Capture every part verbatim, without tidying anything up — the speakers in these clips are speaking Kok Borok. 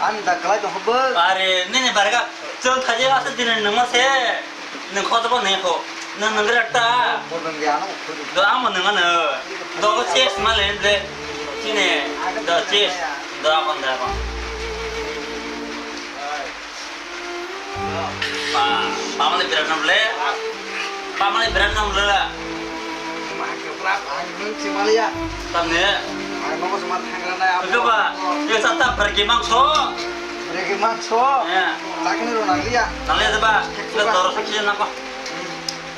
Ang da kalai tong kho bo. Are, nini barga, chwng thaji asa dini nungma se. Nung kho tabo nung kho. Nung nung gra ta. Bo nung ya no khuri. Do amo nung ano. Do ko ses ma le de. Chini. Do ses. Do akon da akon. Pa, pamale birat nam le. Pamale birat nam le. Ma ke pra pa nung si ma le ya. Tamne. Ai mo ko ma thang ra na ya. Ke ba. Ye sa ta pergi mangso. Pergi mangso. Ya. Sakni ro nang ya. Nang le ba. Ke doro sakni nang ko.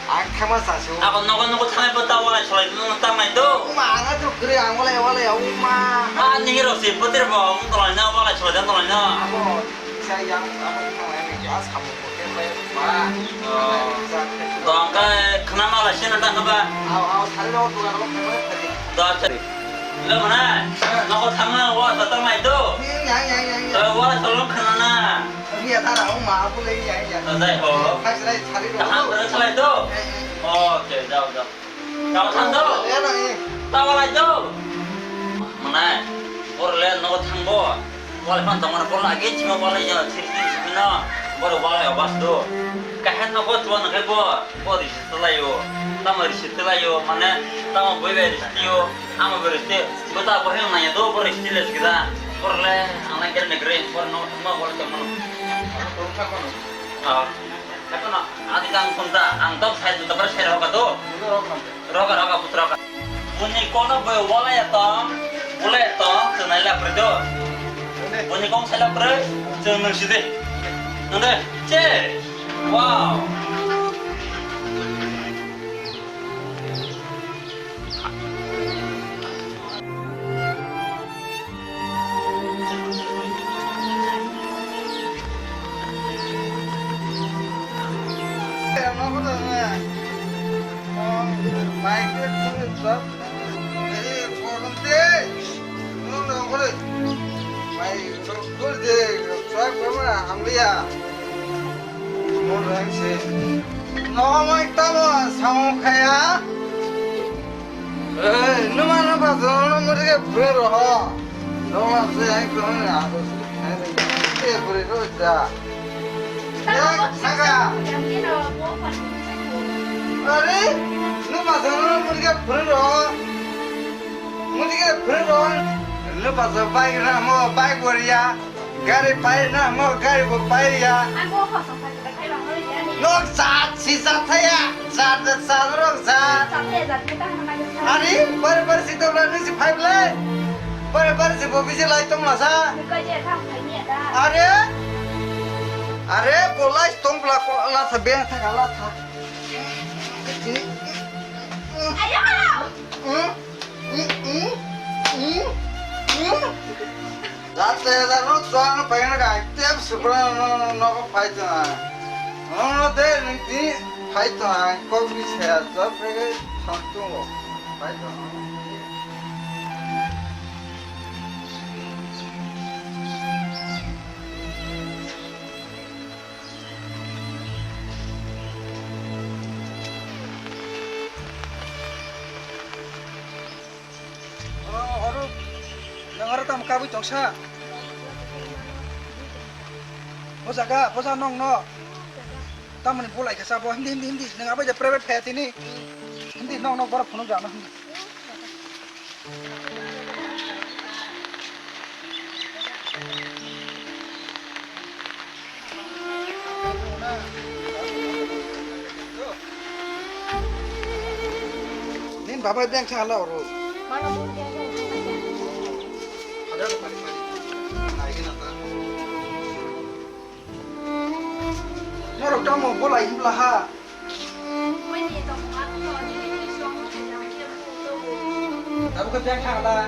Ang thangma sa su. Ako nogo nogo thangai bo ta walai solai no ta mai do. Ma ang tu kri ang walai walai ya uma. Ah, ni ro si putir bo ang tolai na walai solai na tolai na. Ako sa yang ako thangai ni gas kamu putir le ma. Oh. Dongka khna ma la sina ta ba. Aw aw sari ro tu ro khna ma. Do sari. Lo mana? Nogo thangma wa ta ta mai do. Yang yang yang yang. Walai solai khna na. Iya, ta rao ma, aku lagi ya, ya. Tadai ho. Hai, salai, salai dulu. Tahan, tahan, salai tu. Eh, eh. Oke, jao, jao. Jao, tahan tu. Ya, no, eh. Tawa lai tu. Mana? Bor le no thang bo. Wal pan tong mana bor lagi cuma wal ya, sini, sini, sini, no. Bor wal ya, bas tu. Kahen no ko tuan ke bo. Bo risi telayo, tamo risi telayo, mane tamo boi bai risi tio, amo bai risi tio, bo ta bo heng nanya do, bo risi tile sikida, bo le ang nang kere negre, bo no, ma bo le tamo. Ah, kato na, adi kang kunta, ang tok sai tu tabar sai roka do. Roka, roka, putra roka. Buni kono bai wala ya tong, wala ya tong, chwng nai la prai do. Buni kong sai la prai, chwng nung si de. Nung de, che. Wow. Nogo mai tamo samung khaya. Ei, numa numa jono muri ke bro ho. Numa se ai ko na ko. Te bro ro da. Ya, saga. Are, numa jono muri ke bro ho. Muri ke bro ho. Numa jo bike na mo bike boriya. Gari pai na mo gari bo pai ya. Ang bo khosong pai pai pai bang oi ya ni. Nok jat si jat thaya. Jat jat sa rok jat. Jat thaya jat kita hana mai jat. Ari bar bar si to la ni si five le. Bar bar si bo bisi lai tong la sa. Ni ko je tham khai ni da. Are. Are bo lai tong bla ko la sa be tha la tha. Ayo. Hmm? Jate da no chuang paina ka tep supra no no ko pai ta. No no de ni pai ta ko bi se to pe thang tu pai ta. Oro, oro, nang aro tamo kabui tongsa? O jaga, bosa nong no. Tamoni bolai khe sabo, hindi, hindi, hindi. Nang abai de private phaya tini. Hindi, nong, nong, borok phunuk jana, hindi. Nini baba beng khe hala oro. Norok tamo bolai himla ha. Tabuk khe beng kha da.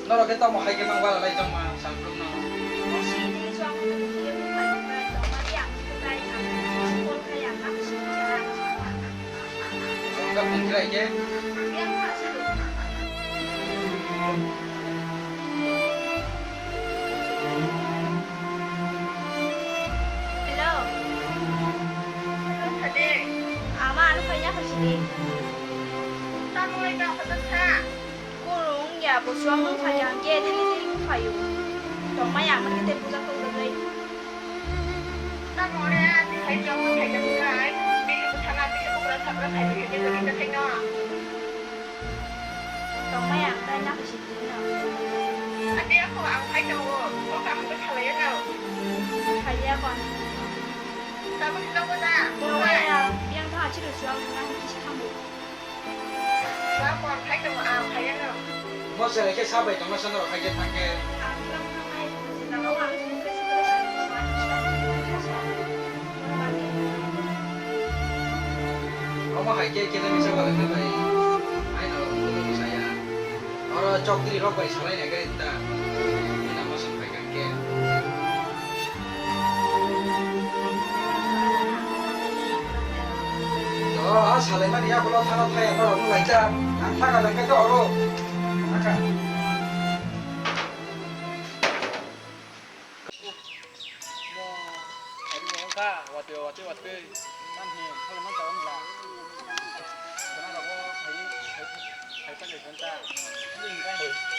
Norok khe tamo hai khe mang bala lai tongma salbrumno. Ang kha pungkrai khe. Hello. Ama ano kanya ko sini. Tamo ita ko ta. Kurung Abo suang wng phaikha hwnkhe tini tini wng phaio. Tongmai ang hwnkhe tei puja tongjaknai. Tamo re, ani hai chwng wng phaikha hwnkhe, bini bwsana bini bwkra sakra khai phaiya khe tini tongmai ang tai na khe sitini no. Ate ako ang phai tongo, kok ang khe salai ano. Phaiya kon. Tabuk tongo da. Tongmai ang, yang tha chiro suang wng na khe kisa thango. Mo chwrai khe sa bai tongma sa norok hai khe thang khe. Omo hai khe khe nang sa bai khe bai. Ai no, saya. Oro chokdri rok bai salai na khe ta. Ina mo sa bai khe. O, a salaimani yakulo thana thaya norok wng laijak. Ang thaka jangkhe to oro. Thaka. Wngkha, watwi, watwi, watwi. Tamni, salaimani tawon bla. Khana rogo, khai, khai, khai, khai, khai, khai, khai, khai, khai, khai, khai, khai,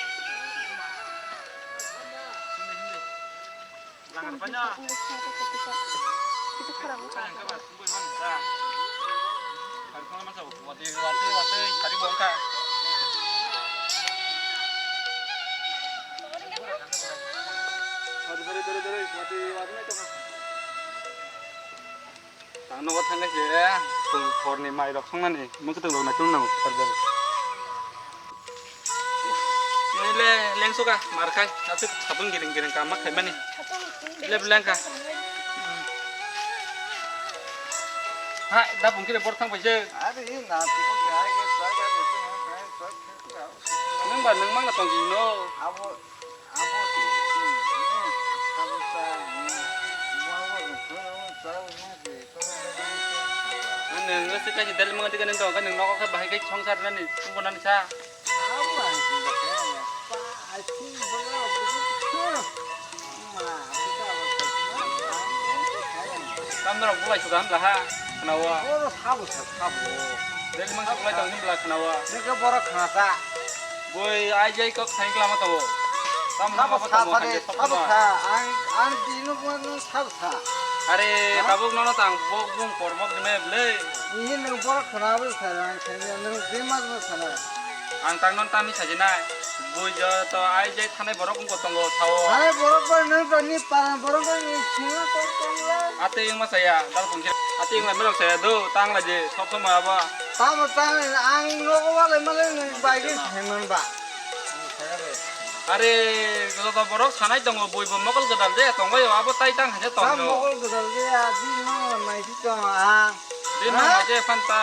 Ang nogo thangkhe se tong khorni mai rok songnani mung kwtwng rok naitung nango. Nini le lengsuka mar khai aswk satung giring giring kama khaimani. Le belengka. Ha, da bungkire bor thang paise. Are na tiko kaya ke sa ga de sa. Nang ba nang mang na tong no. Abo, abo ti, ti, abo sa, abo sa, abo sa. Nang nang se kaisa dal mang tiga nang tong ka nang nogo khe bahai khe songsar nani tungbo nani sa. Tamno rok bulai suka hamla ha khnawa. Oro sabo sa sabo. Dal mang suka lai tong hamla khnawa. Nike borok khna sa. Boi ai jai kok saing klama tabo. Tam sabo sa, sabo sa, ang, ang dino buat no sabo sa. Are, ha? Tabuk nono tang bok bung korbok dime ble. Ini nang borok khna ble sa, ang khna nang dima no sana. Ang tang non tami sajinai. Boi jo to ai jai thanai borok wngko tongo sao. Thanai borok bai nang tani pa borok bai ni singa kok tongo. Ate yung masaya, dal bung kira. Ate yung lamero saya do, tang la je, sok sok ma ba. Tamo tang ang nogo wale male nang bai ge hemen ba. Are, joto borok sanai tongo, bui bo mokol godal de, tongo yo, abo tai tang haje tongo. Tam mokol godal de, a, di mang la mai si tong a. Di mang la je fan ta.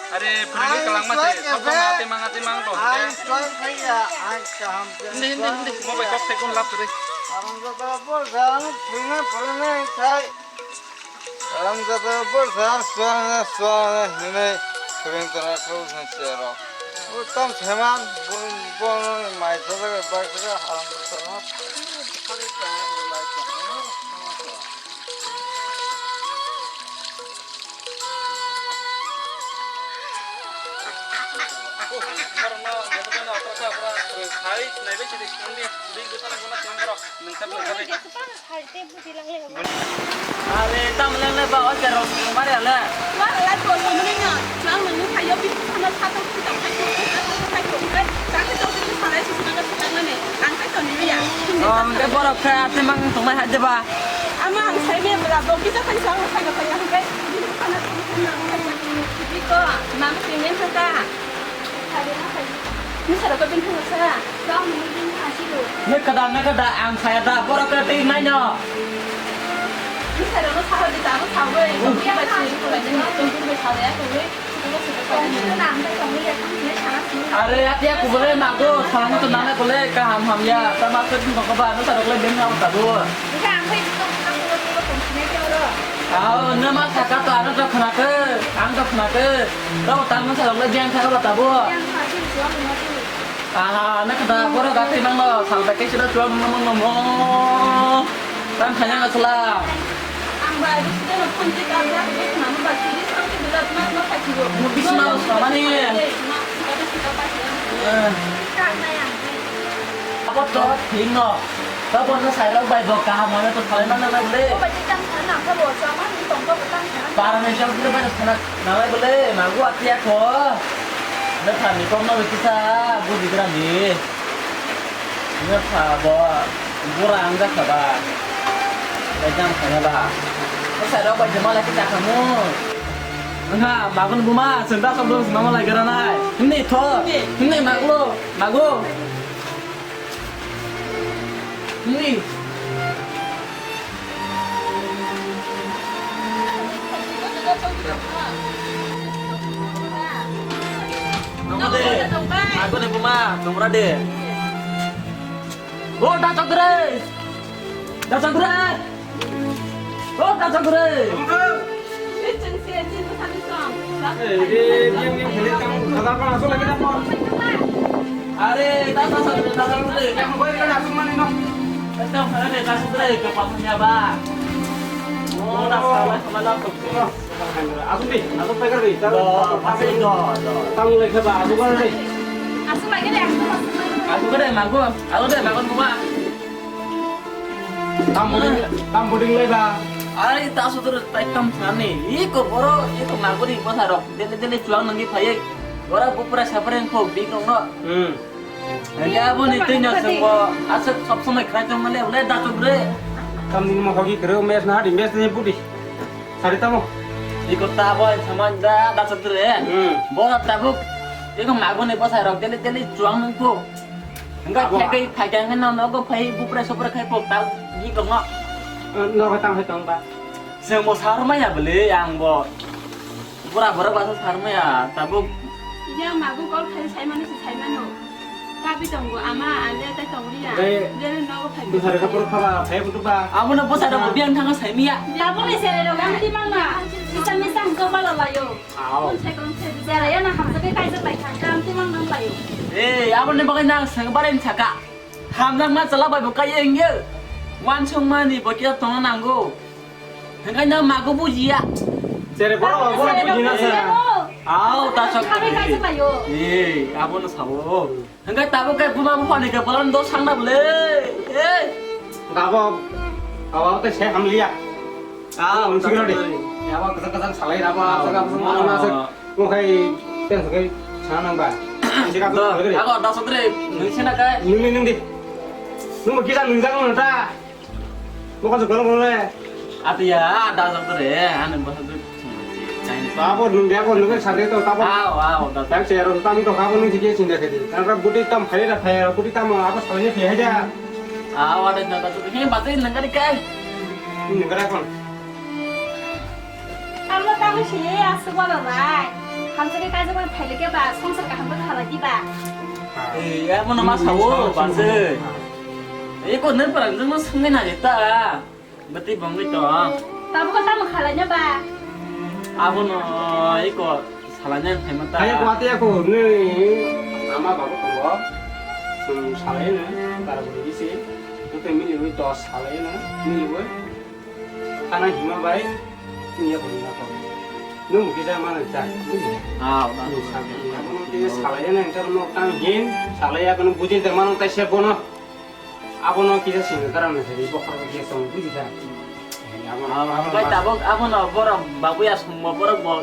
Are, puri kalang ma se, sok sok ma te mang, te mang tong. Ang sok kaya, ang kaham. Hindi, hindi, hindi, mo bai sok sekun lap re. Ang joto bor jang, puri na, puri na, sai. Ang jata borsa suana suana hinui suring tona kau san sero. Utam seman bun bun mai jata ke bai jata haram jata na. Hai, nai bai sidi sidi, di gutana guna siang borok, nengkar nengkar. Are, tam leng le ba, o kerong ni mari ale. Wa la ko ni ni na, chang ni ni kayo bi sana sa to ki ta khai ko, khai ko, khai ko, khai. Chang ni to ni sana si sana ka ta ni. Ang khai to ni ya. Om ke borok khai ate mang tong mai ha de ba. Ama ang sai me bla bo ki ta khai sa khai ko khai ya khai. Sana to ni na khai. Bi ko, mang si men sa ka. Nusarok bini thangsa. Nukada, nukada, ang saya da, borok kena twi maino. Nusarokno saha di, tamo sawi. Iya, ba sini ko lagi, tunggu be sawi ya, tunggu. Are, ati aku boleh mago, salam tu nana boleh, kaham ham ya, sama tu nunggu ba, nusarok le bini apa tabu. Ao, numa saka to, ano to khna khe, ang to khna khe. Rok tang masa rok le jeng kha ba tabo. Aha, na kata borok ga twi mangno, sal bai khe sida chuwak mangno mangno mo. Tang khanya asla. Ba, ado sida no phone tei kabra ko khna no ba, sidi samte bila ma ma kha kibo. Mo bisma no samani. Eh. Abo to thik no. Abo no sai rok bai bo kaham hwnwi to salai man nangnai bwle. Abo bai tang thang nang kha bo, sama ni tong kha bo tang thang. Para ni jang bwle bai thana nangnai bwle, magu atia ko. Na thani kom no kisa buji gra ni. Nya pha bo, bura ang jak kha ba. Bai jang thang ba. Ko sai rok bai jama la kisa khamu. Nga magun buma, senda sok dos mama lai gra nai. Himni tho, himni maglo, mago. Ni. Nongma de. Aku ni buma, nongra de. Oh, da chakre. Da chakre. Oh, da chakre. Are, ta ta sa, ta sa, ta sa. Ekdom khara de, ta sa, ta sa, ke pa ya ba. Oh, ta sa, ta sa, ta sa. Asuk di, asuk paikar di. Do, pasai do, do. Tang mulai khaba, asuk kar di. Asuk paikar di, asuk paikar di. Asuk kar di, mago. Asuk de, mago, mago. Tam boding, tam boding lai ba. Are ta sudur tai tam sani. Iko boro, iko maguri bwsa rok. Dele dele chuang nangwi phaiwi. Bora bupra sapre ko bik rok no. Hmm. Ya bo ni twi no sengbo. Aswk sob somoi khwlai tong male, ule da chuk re. Tam ni mo hogi kre mes na di mes ni budi. Sari tamo. Iko ta bo saman da da chuk re. Hmm. Bo tabuk. Iko maguni bwsa rok dele dele chuang nang ko. Hingga abo. Khekai phaikai hingga no nogo phai bupre sopre khai pok ta gi kong no. Nogo tang hai tong ba. Seng bo sar maya bele ang bo. Bura bura basa sar maya tabuk. Iya magu kol khai sai mano si sai mano. Kabi tongo ama ale tai tongriya. Dai. Dere nogo phai. Tu sar ka pur khaba phai butu ba. Amo no bwsa rok biang thanga sai miya. Tabuk ni sere rok ang ti mangna. Sisa misa hingko balo layo. Aw. Jera ya na hamsa be kaisa bai thang kam ti mang nang bai. Eh, aboni bagwi nang seng barin saka. Hamjak ma chala bai bo kai eng ye. Wan sung mani bo kya tong nango. Hengkai na mago bujiya. Jere boro boro buji na sa. Aw, ta sok. Kami kaisa bai yo. Eh, abono sabo. Hingke tabuk khe buma buphani khe bolon do sangna bole. Ei. Gabo, gabo te se hamliya. Ah, unsi garo de. Yabo kasak kasak salai rabo, ah, kasak kasak mana mana se. Mo khai ten se kai sana nang ba. Unsi ka do. Ako da sodre, nung sina kai. Nung ni nung di. Nung kisa nung jang nung ta. Bukan sekolah mulai. Ati ya, ada satu deh, anu bahasa tu. Tabo nung dia ko nung sate to tabo. Aw, aw, da. Yang saya ron tam to kabo nung sike sinda kedi. Karena buti tam kaya da kaya buti tam apa salahnya dia aja. Aw, ada satu. Ini batin nang kali kai. Ini nang kali kon. Amo tamo si asuk wala bai. Hamsa khe kaisa bai phaile khe ba songsar kaham khe khala di ba. Eh, ya mo nama sawo ba se. Eh, ko nen parang jeng no sungni na jeta. Bati bangwi to. Tamo ko tamo khala nya ba. Abo no iko salanya phaima ta. Ayo ko ate ko ni ama babu tongo. Sum salai na tara buri bisi. Ko te mili wi to salai na. Mili wi. Khana hima bai, niya bwrwi na kok. Nwng bo kisa mano ta, buji? Ah, nwng sakni abono kisa salai ya nang, tamo tang hin, salai ya kono buji tong mano tai se bono. Abono kisa sini tara na sini bokhor kisa tong buji ta. Abono, abono bai mas- tabok abono borok babuya songbo borok bo.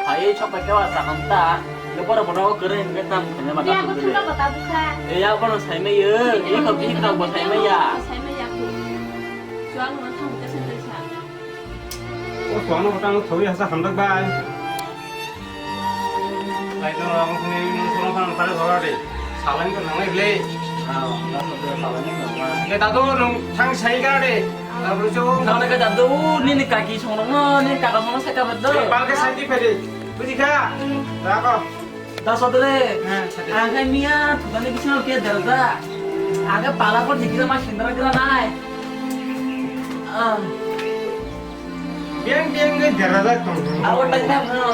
Hai, sok bai kewa sakam ta. Nge borok bono kwrwi hwnkhe tamo khaina ba. Biya bo thangka bo tabukha. E ya bono saimai yo. Iko bihik rok bo saimai ya. Saimai ya ko. Chuang no thang ka sen sa. O chuang no thang thori hasa hamdak bai. Lai no ang khni no sono phang kare dhora de. Salang ko nangai ble. Ah, na to salang ni nangai. Nge ta do nung thang sai kare de. Tabuk chwng. Nang nang ka dadu, nini kaki songrokno, nini kaka songrok sai kabar do. Balke santi pede. Buji kha? Rako. Da sodre. Ha, sodre. Ang khai miya, thudani bising ke derda. Aga pala por jikira ma sindra kira nai. Ah. Biang biang ke derda tong. Awo tanya no,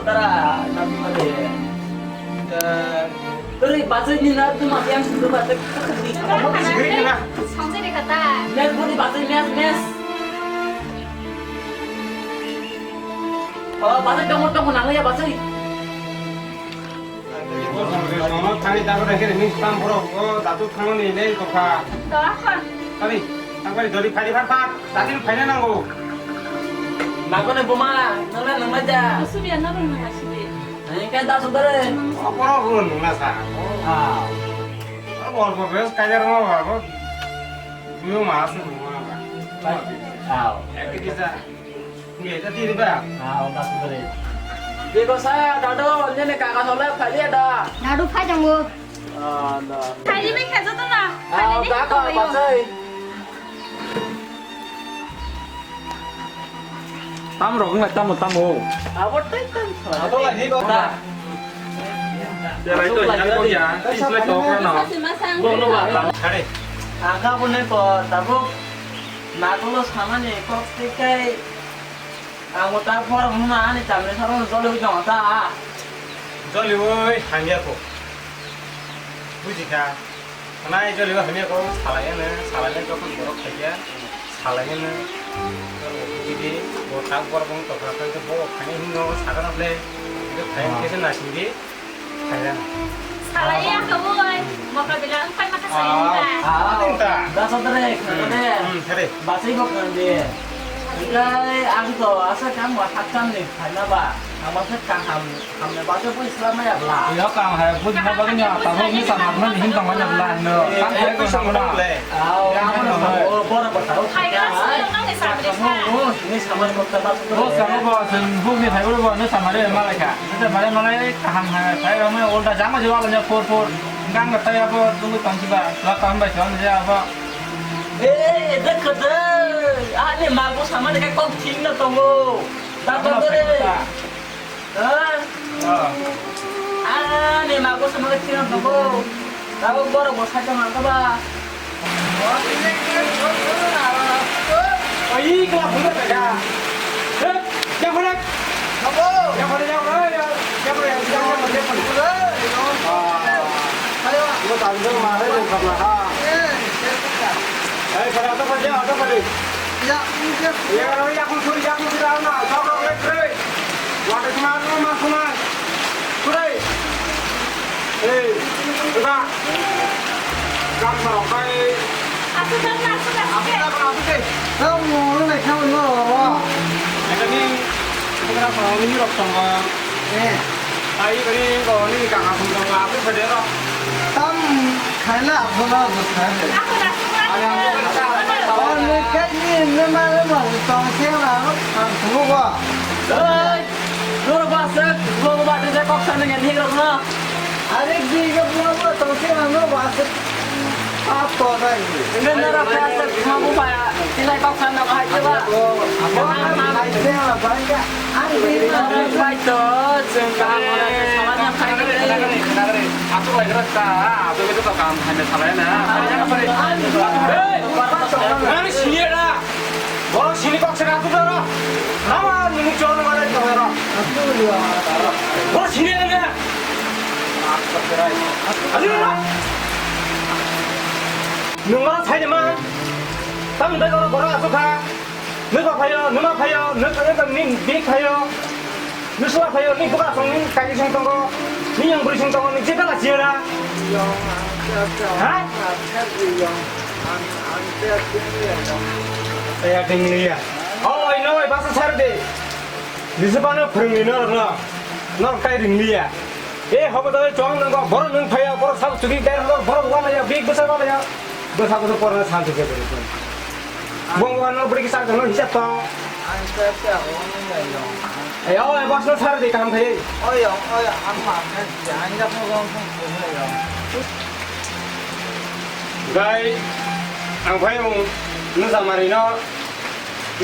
tara, nabi male. Da. Ori, bachai ni na, tu mati ang sudu bachai. Sigri kena. Samsai de kata. Mes budi bachai mes, mes. O, basai tongmo tongmo nangya basai. Sono thani dago dekhe ni tam borok o datu thangmani nei tokha. Tokha. Tani, tangbai dori phari phar phar, dati phaina nango. Nagone buma, nangla nangla ja. Subiya nang nang sibi. Engkai da sudare. O borok run nungna sa. Ah. O borok bes kajar ma ba bo. Biyo ma asu nungna ba. Aw. Ekti kisa. Nge ta tiri ba. Ah, o da sudare. Bego sa dado, nene kaka sola phali da. Dadu phai jango. Ah, da. Phali me khajo to na. Ah, da ka basai. Tam rok ngai tamo tamo. Abo tai tam. Abo lagi kok. Jerai to jani ko ya, isle to ko na. Bono ba. Are. Aka bune ko tabuk nagulo samani kok tikai. Amo ta por huma ani tamne saro jole ujong ta. Jole oi hamya ko. Bujika. Nai joliba hamya ko salai ano, salai le jokhon borok khaikya, salai ano, bidi bo tak borok wng tokha khe bo khaini hinno sakano ble, bo khaini khe nasing di, khaina. Salai ya ko boi, mokra bila ang pan maka salai ni ba. Ah, ah, da sodre, sodre. Hmm, sare. Basai bo khandi. Engkai ang to asa kang wa hakcham ni khaina ba, ang asa kaham. Hamle basa bo Islam ya bla. Yo, kang hai, bo jina bagwi nya, tabo ni samar na ni hin tong wanya bla, no. Kang hai ko samar na. Au, ya, no, no. O, bora bata, o. Hai, kang sini nang ni samar ni sa. Ni samar ko ta bas. Bo samar bo, bo ni hai bo, no samar e malai ka. Ni samar e malai, kaham hai, hai, ram, olta jama je wala nya, four, four. Kang ka tai abo, tunggu tong si ba, la kaham ba, jong je abo. Eh, dekh de. Ani ma ko samar ka kok thik na tongo. Ta tongo de. Ah. Ah. Ah, ni mago sama kecil nang tabo. Tahu gor gor saja nang taba. Ai, kelas dulu saja. Hei, yang mana? Apa? Yang mana, yang mana, yang, yang mana, yang, yang mana, yang mana? Ah. Ayo. Gua tanggung mahal yang pernah, ha. Eh, ya, ya. Hei, pada apa saja, ada pada? Ya, ini dia. Ya, kalau yang aku suruh, yang aku suruh, anak, sok, sok, sok, sok. Wata sima ano ma sima. Surai. Ei, eba. Gam sa rok kai. Aku dah nak sudah sudah. Aku dah nak sudah. Kamu mana kamu no? Ada ni, aku dah sama ni rok sama. Eh. Ai, kani ko ni kang aku dah aku sudah rok. Tam khaina abono bwskango. Ani ang bwkha sa. O nokha ni nima nima tong se ma ang thungo. Ei, noro bwswk, bo ba de kok sa nang ni rok no. Are biga bo tong se ma no bwswk. Pap to dai. Nang noro bwswk ma bo ba ya. Tinai kok sa nang hai ke ba. Bo ang hai se ma ba ya. Ang bi ma. Bai to, jeng ka mo na sa ma na khai ke. Aswk lai gra ta, aswk lai ta kam hai na salai na. Hey! Nang sini na. Borok sini kok se ka tu na. Nama nung chon ma na to na. Borok sini na. Ani na. Nung ma sai ma. Tam dai borok aswk kha. Nukha phaio, numa phaio, nuk, nuk, ni bik phaio, nusua phaio, ni buka song ni kaji song tongo, ni yang buri song tongo, ni jeta la jiera. Yong, ang te, te, Ha? Ang te, te, yong, ang, ang te, te, yong. Saya dengliya. Oh, ino, basa sar de. Nisipano phwrwngni norokno, norok tai ringliya. E hobo dole chong nanggo, borok nwng phaiya, borok sabo churi dai, borok walaya, bik bwsa walaya. Bwsa bwsa porna santi khe bwrwi. Bong bong no bwrwi kisa jongno hisab to. Ang khe khe ako nung lai yong. E o e bosno sar di kaham khai. Oi yong, oi ang ma khe ang jak mo gong thung thung lai yong. Gai ang phai mung nung samari no.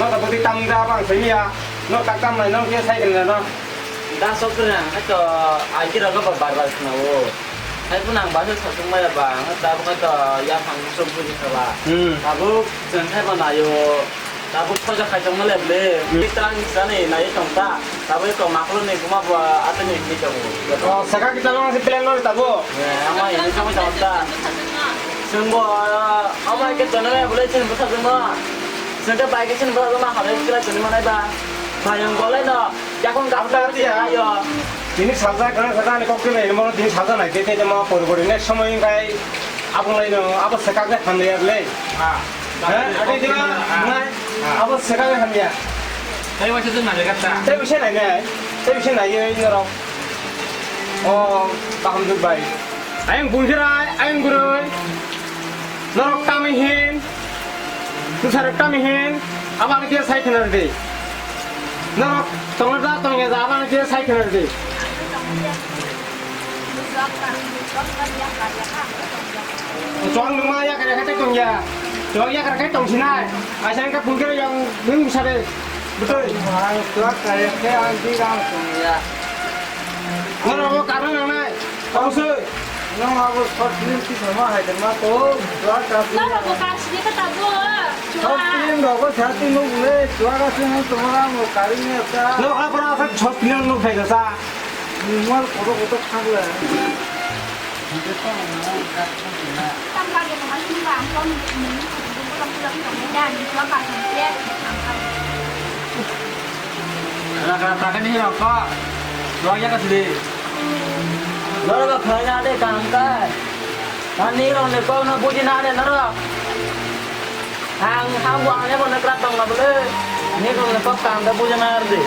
No ta bwtwi tamung da bang simi ya. No tak tam nai no khe sai kene no. Da sok kene ang to ai kira no bar bar khna o. Hai pun ang basa sasung maya ba ang ta bwkha to ya phang sok bwtwi khala. Hmm. Tabuk chwng khai ba nayo. Tabuk khoja khai tong male ble. Hmm. Tang sani nai tong ta. Tabuk to maklo ni buma ba atani ni tong. O saka kita lo nasi plan no tabo. Eh, ama ini sama tong ta. Chwng bo ama ke channel ya bole chwng bwkha juma. Chwng ta bai ke chwng bwkha juma hare kila chwng manai ba. Payung bolai no, yakung Abda kapta tiya. Ayo. Tini salsa kana salsa ani kok tini mo tini salsa nai tete mo pori pori next somoy kai abung lai no abo sekak le hamle le. Ah. Eh, ati dia nai abo sekak le hamya. Tei wacha tu nai kata. Tei bisa nai nai. Tei bisa nai ye ye ro. Oh, kaham duk bai. Ayang bungsirai, ayang gurui. Norok tami hin. Tusarok tami hin. Abang je sai khena di. Norok tongda tongya da abang je sai khena di. Chuang nungma ya kare kate tongya. Chuang ya kare kate tongsinai. Asang ka bungkira yang nung sare. Betul. Chuang kare ke anti rang tongya. Norok karon nangnai. Tongsi. Nang abo short film si sama hai ma to. Chuang ka. Norok bo kasi ka tabo. Short film rogo sati nung le. Chuang ka si nung tomora mo kari ne sa. No ha para sa short film nung khai sa. Normal kotor kotor thangla. Ragra takani rokko. Chuak ya kasidi. Norok khaina de tangkai. Ani rok ni kok no buji na de norok. Ang, ang bo ang ebo nokra tong na bole. Ni rok ni kok kang da buja na ardi.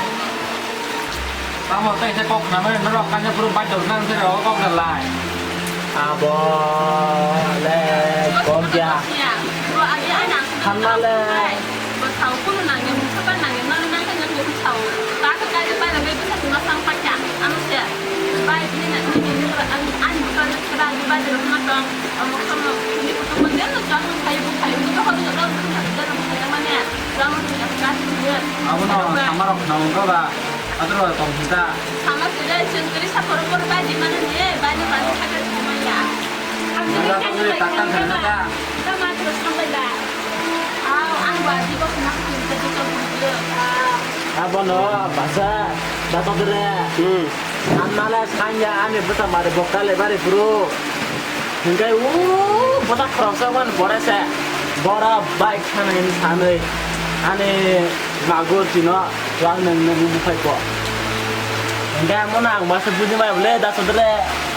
Tamo tei se kok na mane norok kanya puru bai dor nang se ro kok na lai. Abo le kok ya. Hamma le. Bwsao kunu nangya, mungsa bai nangya, mano nangkha nang bo bwsao. Kaka kaijakbai rok bai bwsa tongma sang paikha. Ano se bai bini na bini ni ani ani bwsa ni kra ni bai rok ma tong. Amo kamo ni kutung ma den no chang khai bu khai bu ko hodo da da da da mane. Ramo ni ka ka ni. Abo no sama rok nang ko ba. Adro tong hinta. Sama sida chentri sa poro poro bai di mane ni bai ni bai ni kaka ni ma ya. Ang ni ka ni bai ka ni ba. Tama terus sampai ba. Abono basa, basa tere. Hmm. Amala sanya ani bwsa mari bokale bari bro. Hingkai u bwsa khoroksa man bore se. Bora bike thana ini sanai. Ani magur tino wang nang nang ini phai ko. Hingkai amona ang basa buji mai bole da sodre.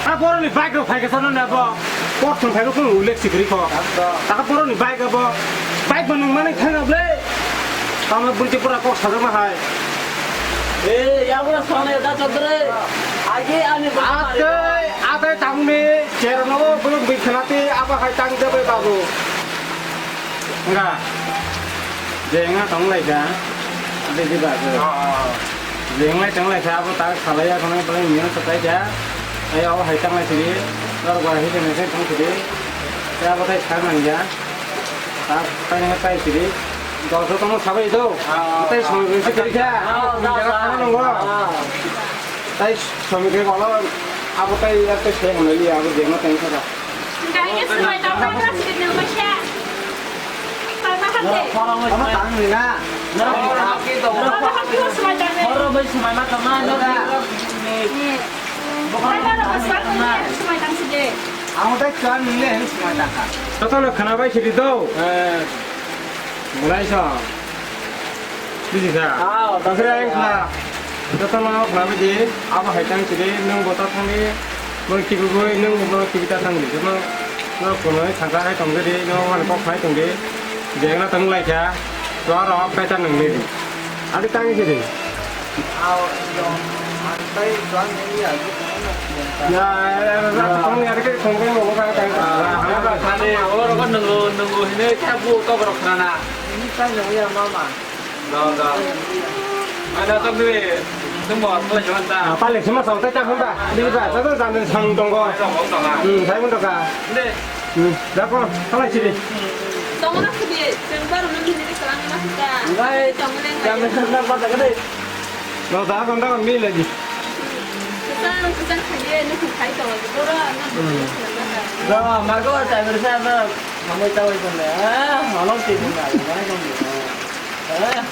A boroni bike rok phai khe sano na bo. Por thung phai ko ulek sikri ko. Taka boroni bike abo. Bike bo nung mani thang able. Tamo bunti pura kok sajakma hai. Eh, ya pura sone da chadre. Agi ani. Aste, atai tangmi, cherno bo buluk bi khnati, abo hai tang de bai babu. Nga. Je nga tong lai ja. Ade ji ba. Ah, ah, ah. Je nga tong lai ja, abo ta khalai ya, kono bai ni sa tai ja. Ai abo hai tang lai sidi. Tor gwa hi tang lai tang sidi. Ya abo tai sa nang ja. Ta, tai nang tai sidi. Dol so tong sabai do. Ah, tai ah. Song se kiri ja. Ah, ah, ah. Tamo nongo. Ah. Tai song ke bolo. Abo tai ya tai se nang li abo je nga tang sa. Kaya sumai tang tang sidi nang ma sha. Tang ma hate. Ama tang ni na. Nara. Ama hati sumai tang ni. Horo bai sumai ma tang na. Nara. Bokol. Tang ma sumai tang sidi. Ang tai chuan nile hini sima taka. Jotono khwnabai sidi do. Eh. Mulai sa. Bisi sa. Ah, otak. Jotono khwnabai di. Abo hai tang sidi, nung bota thangdi. Nung kibigoi, nung bo kibita thangdi. Jotono, no khwnai thangka hai tongdi, no wan kok hai tongdi. Jengna tong lai kha. Chuan rok kaitor nang nini. Adi tang sidi. Aw, no. Ang tai chuan nini agi tong na. Ya, ya, ya, ya, tong ni adi ke tong ke mo ka tang. Ah, ah, ah, ah. Ani, oro ko nungu, nungu hine kya bu to borok khana. Ini tai nungu ya mama. Da, da. Ada to bi, tum bo to jawan ta. Ah, pale sima sa ta ta hunda. Di ba, ta ta dan sang tong ko. Ai, to bong to ka. Hmm, sai mun to ka. De. Hmm, da ko, ta lai sidi. Tongna khudi, sengbar nang hini de kalang na kita. Ngai, tongna ngai. Kami sengbar ba ta kade. No, da kon da kon mi le ji. Kusan, kusan khai, ni khai to, bora na. Hmm. Da, margo ta bersa da, mamai ta wai kon da. Ah, malong ti kon da, mai kon da. Ah.